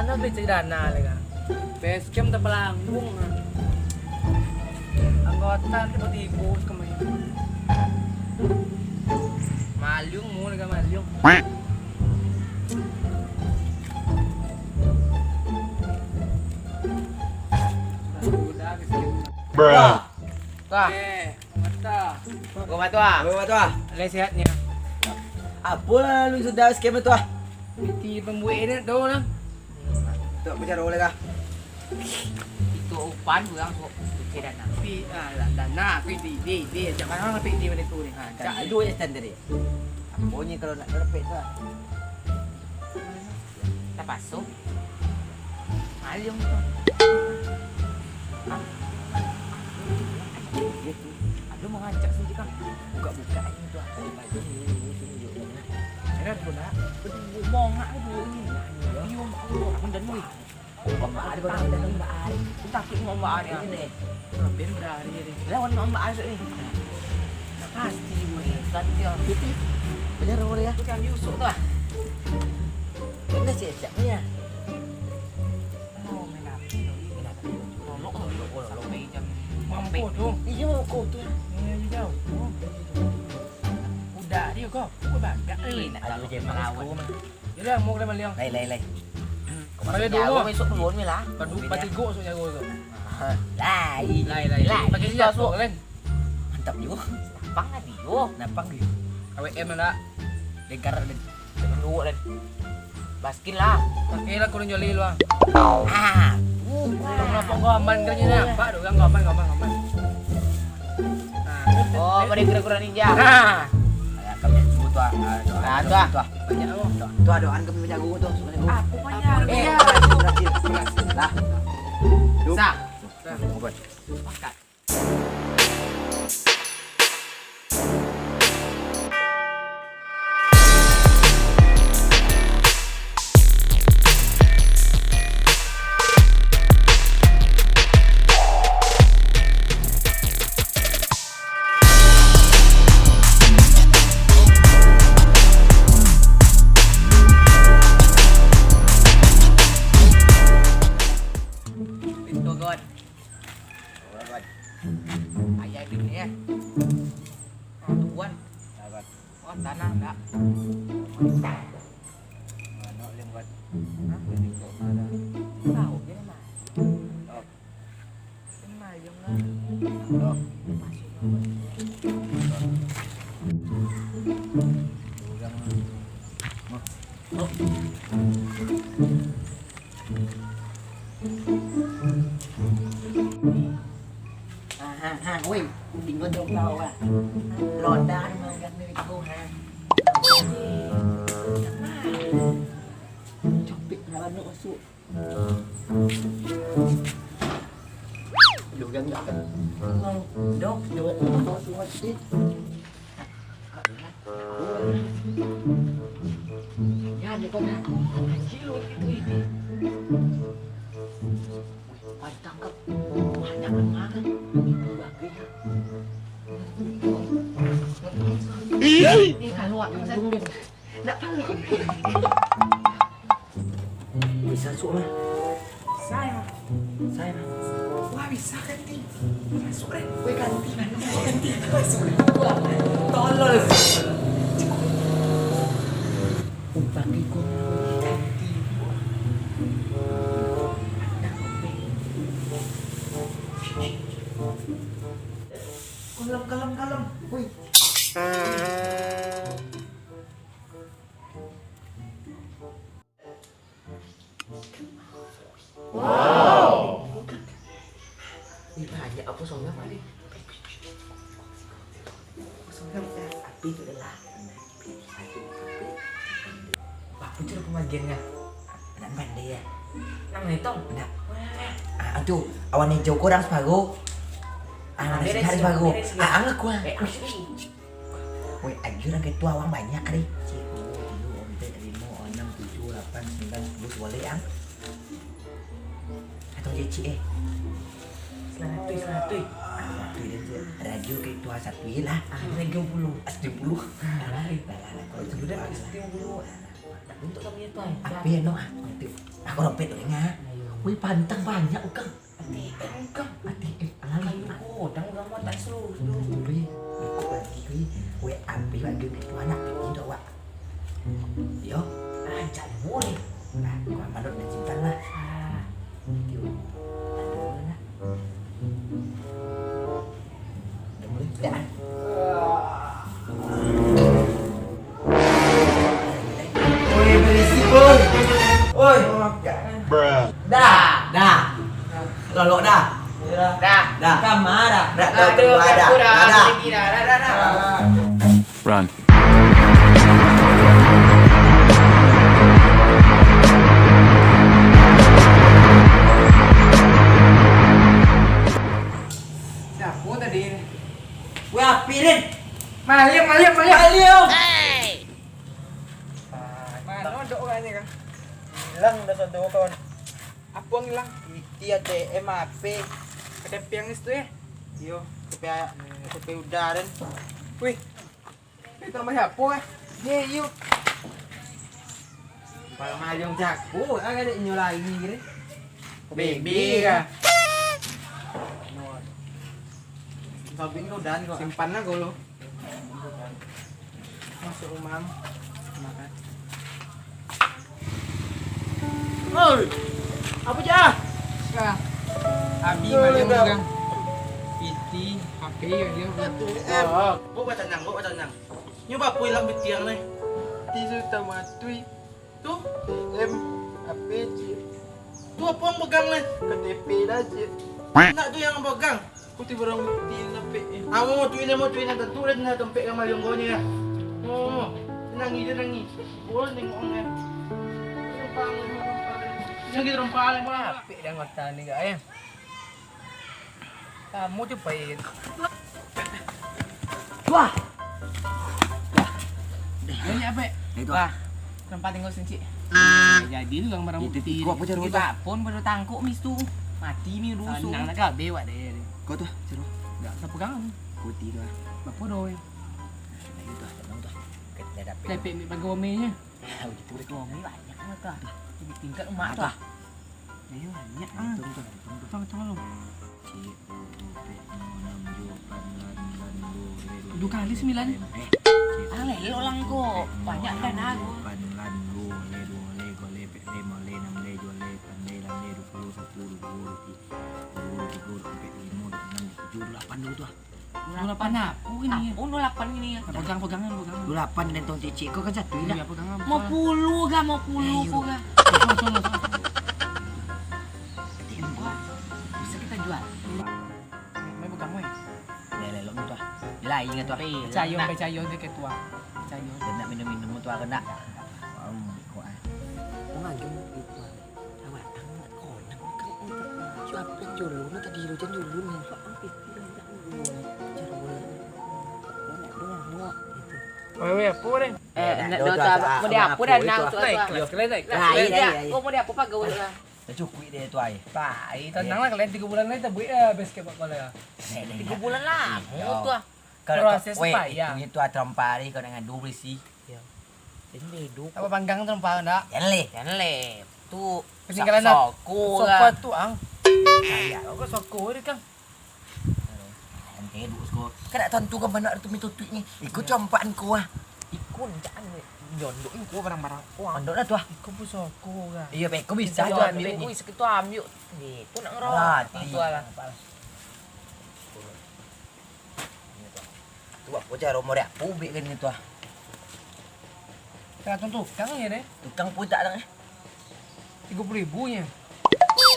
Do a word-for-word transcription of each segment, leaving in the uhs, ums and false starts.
Nak beli cari dana lagi, kan? Base camp tapalanggung, kan? Anggota tiba-tiba kemarin. Maliung, mau lagi maliung. Sudah, base camp. Bruh. Wah. Eh, mata. Gua matu ah. Gua matu ah. Lai sehatnya. Apo lah lu sudah scam tu ah? Piti pambuek ni tu lah. Tu apo caro lai kah? Itu upan urang suruh pikir dana. Pi, ah, dana, pi di, di, di, jangan orang pi di mana tu ni. Ha, cak lu je stand tadi. Apo ni kalau nak lepek tu ah? Tapaso. Maliung tu. Hah? Aduh, mau ngancak sih, Kang. Buka-buka aja tu, apa yang baju ni, ni, ni, ni, ni. Enak tu, nak. Bongak tu, ni. Iyo, Allah, aku dan weh. Ombak ada, kau dah, dah, ombak ada. Aku takut dengan ombak ada. Ini. Hampir dah hari ni. Lawan ombak ada ni. Pasti gue ni, santai. Piti. Benar, boleh ya? Aku jangan diusuk tu lah. Benar sih, siap ni ya. Oh, main api tu. Main api tu. Lolok, lolok, lolok. Sampai jam Mampu tu. Iyo, kau tu. Ini jauh. Oh. Budak dia kau. Kau bagak ni. Nak lalu game melawan. Yelah, mau kena maliang. Lai, lai, lai. Kau masuk nyawa dulu. Besok turun ni lah. Padu, patigo masuk nyawa tu. Lai. Lai, lai. Lai. Pakai siap tu, kan? Mantap juga. Napang tadi, yo. Napang dia. A W M nak. Dengkar, deng-, dengkar dulu, dan. Baskin lah. Pakai lah kurang joli lu, ah. Ah. Kenapa gua aman kerja ni? Apa tu? Kan gua aman, gua aman, gua aman. Nah, Oh, pada kura-kura ninja. Nah. Ayo, kami suruh tu ah. Ah, doa, Nah, tu ah. Tu ah. Banyak tu. Tu ah, doaan kami banyak guru tu, sebenarnya guru. Aku banyak. Apa Eh, dia? Berhasil, berhasil. Lah. Duh. Sah. Duh. Obat. Sepakat. Pintu, God. Ayah dunia. Tuan. Oh, tanah ndak? Manok lewat. Hah? Jadi kok ada. Tahu je nama. Oh. Semayang lah. Oh. Masuk lah. Orang. Oh. Oh. Ha, ha, ha, woi, tinggal dua puluh ha. Lodan makan dari kau, ha. Copik lah, anu masuk. Lu kan tak kan? Dok, dok, dok, dok, dok. Ya, ni kau dah. Kecil lu gitu ini. Wih, kau ditangkap. Banyak yang makan. Itu baginya. Ini kalau aku sendiri. Nak tahu. Bisa masuk lah. Bisa ya? Bisa ya? Wah, bisa kan, Ti? Masuk deh. Weh, ganti, ganti, ganti. Masuk deh. Wah, tolol. Umpan ikut. Ganti. Kalem, kalem, kalem. Wih. Wow. Ih, banyak apa songga tadi? Apa songga, api tu adalah. Apa cara pembagiannya? Nak pandai ya? Nak menghitung? Nak. Ah, tu, awan hijau kurang separuh. Ah, nasi hari separuh. Ah, anggap kurang. Eh, aku sini. Woi, ajuran ketua awang banyak kali. Cik, duo, tigo, ompek, limo, anam, tujuah, lapan, sambilan, sapuluah, sabaleh ang. Atau je cik eh. Salah satu, salah satu. Ah, satu je tu. Radio ketua satu je lah. Ah, radio puluh. Ah, radio puluh. Ah, lain. Lah, lah, lah. Kalau itu sudah lah. Satu puluh. Untuak kami tu ai. Apo yo, no, ah? Untuak aku dompet tu, Ring, ah. Ayo. Wih, pantang banyak, Ukang. A T M, Kang. A T M, alah. Kayu godang, Kang, mah tak seluruh tu. Wih, ikut lagi, wih. Wih, ambil lagi duit tu, anak, ini tu awak. Yo. Ah, cak boleh. Nah, gua malu nak simpan lah. Ah. Yo. Aduh, lah. Oi, berisik, oi. Oi. Dah, dah. Lolok dah. Dah. Dah. Kama dah. Dah, dah, dah, dah, dah, dah. Dah, dah, dah, dah. Run. Siapo tadi? Weh, api, Rin. Maliang, maliang, maliang. Maliang. Mano dok urang ni, Kang? Ilang dah sado, kawan. Apo nan ilang? Iti A T M, H P. K T P nan itu, eh? Iyo, K T P, K T P Uda, Rin. Wih, Itu tambah siapo, eh? Ye, yuk. Pala maliang jago, ah, kadek inyo lari, kira. Bebe kah? Sabin kau dan kau. Simpan lah kau lo. Masuk rumah. Makan. Oi, apo cah? Kah. Abi maliang, Kang. Piti, H P, yo, yo. Oh, kok batanang, kok batanang. Nyo bapo ilang piti ang lai? Piti tu tamatuih. Tu? A T M, H P, cik. Tu apo ang pagang lai? K T P lah, cik. Nak tu yang ang pagang? Aku ti barang bukti nan dapek, eh. Ah, mau tuin, mau tuin, tantu lah, nah, dompet ka maliang kau ni, ya. Oh, nangi je, nangi. Oh, tengok ang, ya. Lagi terompa, lagi. Apik dah anggota ni, kak, eh. Kamu tu pain. Wah. Banyak, Pek. Itu. Wah. Tempat tinggal sencik. Eh, jadi tu gambaran bukti. Itu kok apa cara tu? Kita pun baru tangkuk mis tu. Mati mi rusuh. Sanang nak kabeh awak deh. Kau tu, seru. Enggak, siapa kau? Putih tu, ah. Bapak doh, eh. Nah, itu, tenang tu. Kita dapat. Lepek mi bagi omenya. Ah, itu boleh. Bagi ome banyak lah tu. Di tingkat rumah tu. Ayo, banyak, ah. Hitung tu, hitung tu. Hitung, hitung lu. Cik, dua, dua, pek, limo, anam, tujuh, lapan, lapan, lapan, dua, dua, dua, dua kali sembilan. Eh, cik, alah, elok lah kau. Banyak kan aku. Lapan, lapan, dua, dua, dua, dua, dua, pek, limo, limo, anam, limo, tujuh, lapan, lapan, lapan, dua puluh, satu, dua puluh, dua puluh tiga, dua puluh empat, dua puluh lima, dua puluh enam, dua puluh tujuh, dua puluh lapan dulu tu, ah. Dua puluh lapan apo gini? Apo dua puluh lapan gini? Pegang, pegangan, pegangan. Dua puluh lapan dan tong cicik ko kan satu lah. Dua puluh lapan. Limo puluh ga, limo puluh ko ga. Songko, songko, songko. Bisa kita jual. Main pegang, weh. Ya, lelok tu ah. Lain tu ah. Percayo, percayo je ke tu ah. Percayo. Dia nak minum-minum tu ah, kena. Kau ngagum itu ah. Awak tang nak konang kan. Siapa dulu ni tadi, hujan dulu ni. Siapa ambil dia nak dulu. Cara bola. Kau nak dulu nak. Weh, weh, apo ni? Eh, nak dua tu, mau dia apo dah nak tu. Naik, kelas, kelas, naik. Lah, iya, iya, iya. Kau mau dia apo pagawa lah? Dah cukup dia tu ai. Pai, tenang lah kalian, tiga bulan lagi tabuik lah basket bola. Tiga bulan lah. Mau tu ah. Kalau proses payah. Itu, itu ah, terompa hari kau nak ngadu berisi. Iyo. Jadi hidup. Apa panggang tu nampak ndak? Jan leh. Jan leh. Tu peninggalan soko lah. Soko tu, ang. Kayak kau soko dia, Kang. Kan kayak duk soko. Kan tak tentu kan mana tu mitutup ni. Ikut campak engkau ah. Ikut jangan nyondok engkau barang-barang kau. Ondok lah tu ah. Ikut pun soko kan. Iya, beko bisa tu ambil ni. Ikut sekitu ambil. Ni, tu nak ngerok. Itu lah. Tu apo caro model apo ubek kan itu ah. Tergantung tukang je deh. Tukang pun tak ada eh. Tiga puluh ribu nya.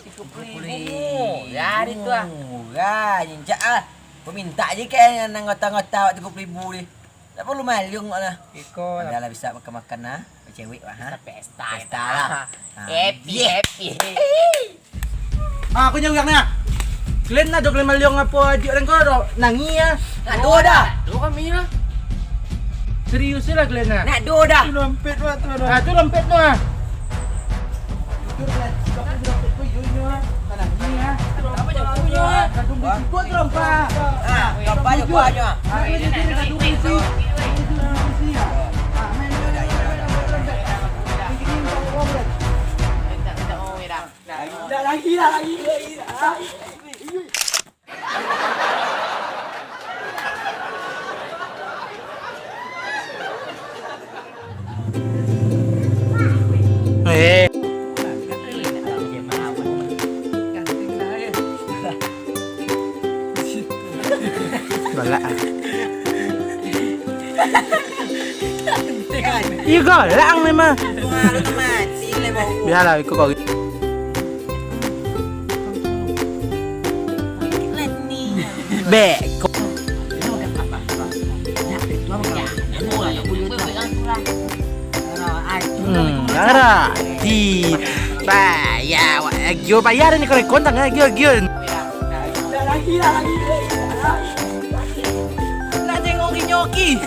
Tiga puluh ribu. Murah hari tu ah. Murah, nyincak ah. Peminta je kan anggota-anggota awak tiga puluh ribu ni. Tak perlu maliang awak lah. Iko lah. Adalah bisa makan-makan ah. Cewek lah ha. Pesta-pesta. Pesta lah. Happy, happy. Ah, aku nyawa ni ah. Kalian nak dua kali maliang apa adik orang kau dah nangis ah. Nak dua dah. Dua kami lah. Serius lah kalian ah. Nak dua dah. Tu dompet tu ah. Ah, tu dompet tu ah. Tu dompet tu, yo, yo, ah. Tak nangis ah. Apa je punya? Kadung di situ tu dompet. Ah, dompet je punya. Ah, ini nak duit. Ah, main, main, main, main, main, main, main. Tidak lagi, tidak lagi. Eh. Galak ah. Iyo galak ang memang. Bialah, iko kau. Bek. Hmm, arah. Di. Bayar, wak. Agio bayar ni, kalau kontan, agio, agio. Nak tengok nyoki.